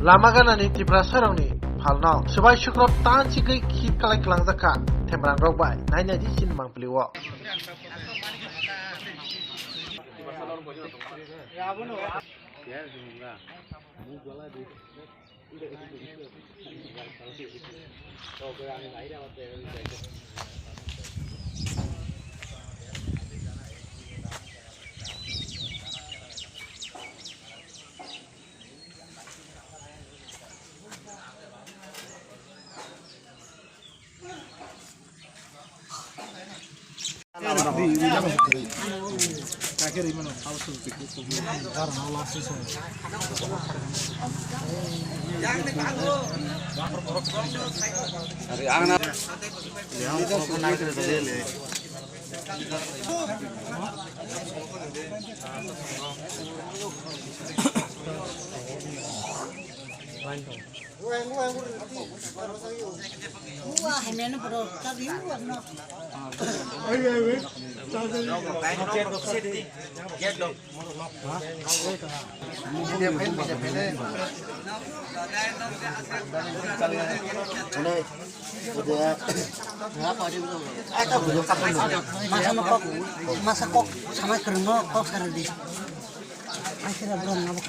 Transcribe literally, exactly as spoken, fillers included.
Lama ganani Tiprasarokni phalno swbai sukrok tanchigwi khit kalai kwlangjak kha Themrangrok bai. Nainai di chini mangpili o. Masa no kok, masa kok sama kereng no kok sara di. Akhirnya belum ngabuk.